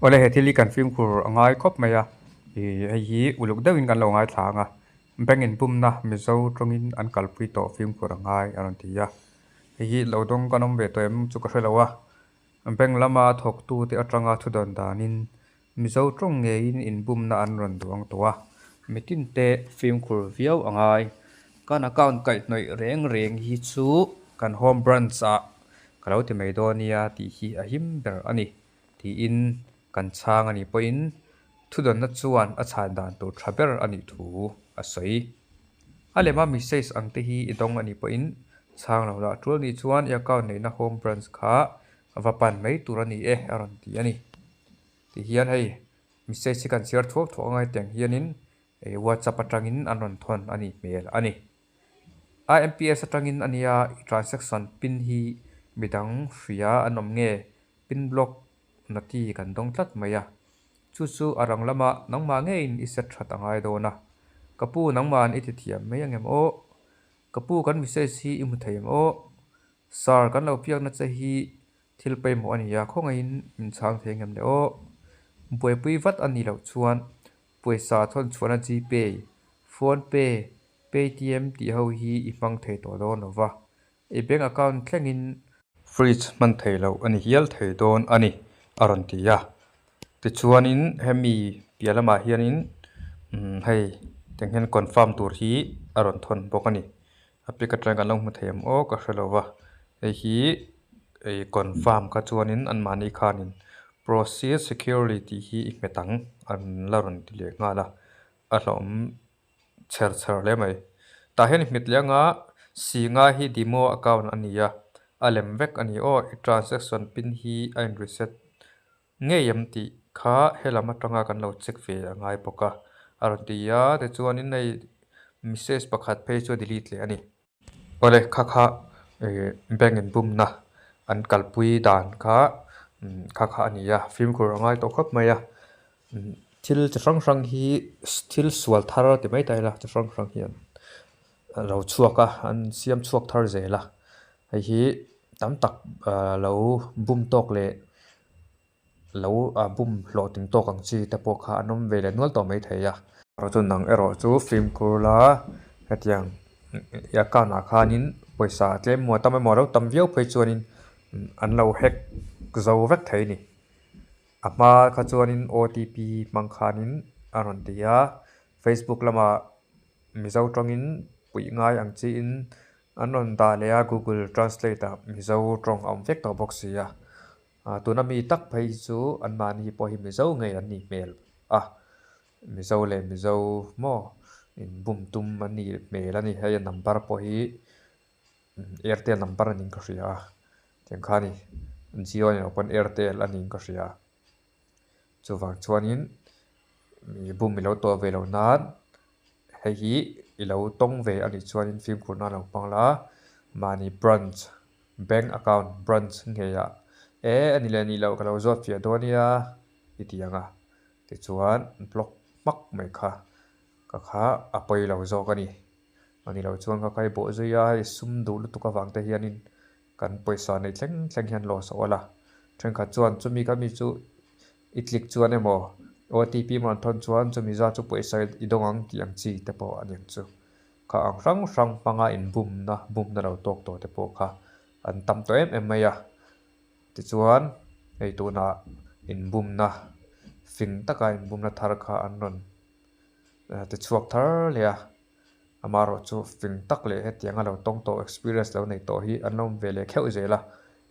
Awle he thil hi kan fimkhur a ngai khawp mai a, ih hei hi uluk deuhin kan lo ngaithla ang a, bank in bumna Mizo tawngin an kalpui tawh fimkhur a ngai a rawn ti a, hei hi lo dawng kan awm ve tawh em chu ka hre lo a, bank lama thawktute atanga thu dawn danin Mizo tawng ngeiin inbumna an rawn duang tawh a, mitin te fimkhur viau a ngai. Kan account kaihhnawih reng reng hi chu kan home branch ah ka lo ti mai dawn nia tih hi a him ber a ni tiin kan chhang a nih pawhin thudawnna chuan a chhan dan tur tha ber a nih thu a sawi. A lema message ang te hi i dawng a nih pawhin chhang lo lah tul nih chuan i account neihna home branch kha va pan mai tur a ni e a rawn ti a ni. Ti hian hei message hi kan chhiar thuak thuak anga hetiang hianin whatsapp atangin an rawn thawn a nih hmel a ni. IMPS atangin a nia i transaction pin hi midang hria an awm nge pin block nati kan dawng tlat mai a. Chu chu a rang lama nangmah ngeiin i set that a ngai dawn a. Ka pu nangma'n i ti thiam mai angem aw? Ka pu kan message hi i hmu thei em aw? Sir kan lo piakna che hi Thil pawimawh a ni a, khawngaihin min chhang thei ngem le aw. Buaipui vat a nih loh chuan pawisa thawn chhuahna Gpay, PhonePe, Paytm tih ho hi i hmang thei tawh dawn lo va, i bank account thlengin fridge hman thei loh a ni hial thei dawn a ni, a rawn ti a. Tichuanin hemi piah lamah hianin hei tiang hian confirm tur hi a rawn thawn bawk a ni. A pic atang kan lo hmu thei ang aw ka hre lo va hei hi ih confirm kha chuanin anmahni khanin proceed securely tih hi i hmet ang an la rawn ti leh nghal a a hlauhawm chher chher hle mai tah hian i hmet leh anga singa hi demo account a ni a a lem vek a ni aw i transaction pin hi a in reset Ngei em tih kha helam atanga kan lo check ve a ngai bawk a, a rawn ti a, tichuanin hei message pakhat phei chu a delete leh a ni. Awle kha kha ih bank in bumna an kalpui dan kha kha kha a ni a, fimkhur a ngai tawh khawp mai a, thil chi hrang hrang hi thil sual thar ti mai ta ila chi hrang hrang hian a lo chhuak a, an siam chhuak thar zel a, hei hi tam tak lo bum tawk leh lo bum hlawhtling tawk ang chi te pawh kha an awm ve leh nual tawh mai thei a. Chu nang erawh chu fimkhur la hetiang i account ah khanin pawisa tlem maw tam emaw alo tam viau phei chuanin an lo hack zo vek thei a ni. A hma kha chuanin OTP hmang khanin a rawn ti a, Facebook lamah Mizo tawngin puih ngai ang chiin an rawn dah leh a Google Translate ah Mizo tawng a awm vek tawh bawk si a. Tuna mi tak phei hi chu anmahni pawh hi Mizo ngei an nih hmel a, Mizo leh Mizo maw inbum tum an nih hmel a ni. Hei a number pawh hi Airtel number a niin ka hria a, tiang kha a ni. Jio a ni loh pawn Airtel a niin ka hria a. Chuvang chuanin mi bum i lo tawh ve loh nan hei hi i lo tawng ve a nih chuanin fimkhur nan lo hmang la, mahni branch bank account branch ngeiah e a ni leh nih loh ka lo zawt fiah dawn nia i ti ang a, tichuan block hmak mai kha ka kha a pawi lo zawk a ni. A ni loh chuan ka kai bawh zui a, hei sum duh lutuk avang te hianin kan pawisa neih thleng thleng hian loss a awl a. Thenkhat chuan chumi ka mi chu i click chuan emaw OTP emaw an thawn chuan chumi zat chu pawisa i dawng ang tih ang chi te pawh a ni ang chu. Kha ang hrang hrang hmanga inbumna bumna lo tawk tawh te pawh kha an tam tawh em em mai a. Tichuan hei tunah inbumna fing taka inbumna thar kha an rawn ti chhuak thar leh a. Amaherawhchu fing tak leh hetianga lo tawng tawh experience lo nei tawh hi an lo awm ve leh kheuh zel a,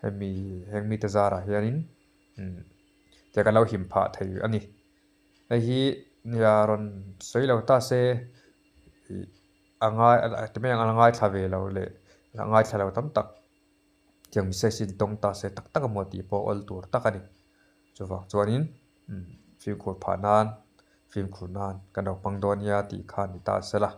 hemi heng mite zarah hianin tiang kan lo him phah thei a ni. Hei hi nia rawn sawi lo ta se ih a ngai ti mai ang a ngaithla ve lo leh a ngaithla lo tam tak tiang message hi tawng ta se tak tak emaw tih pawh awl tur tak a ni. Chuvang chuanin fimkhur phah nan fimkhur nan kan lo hmang dawn nia tih kha ni ta se la.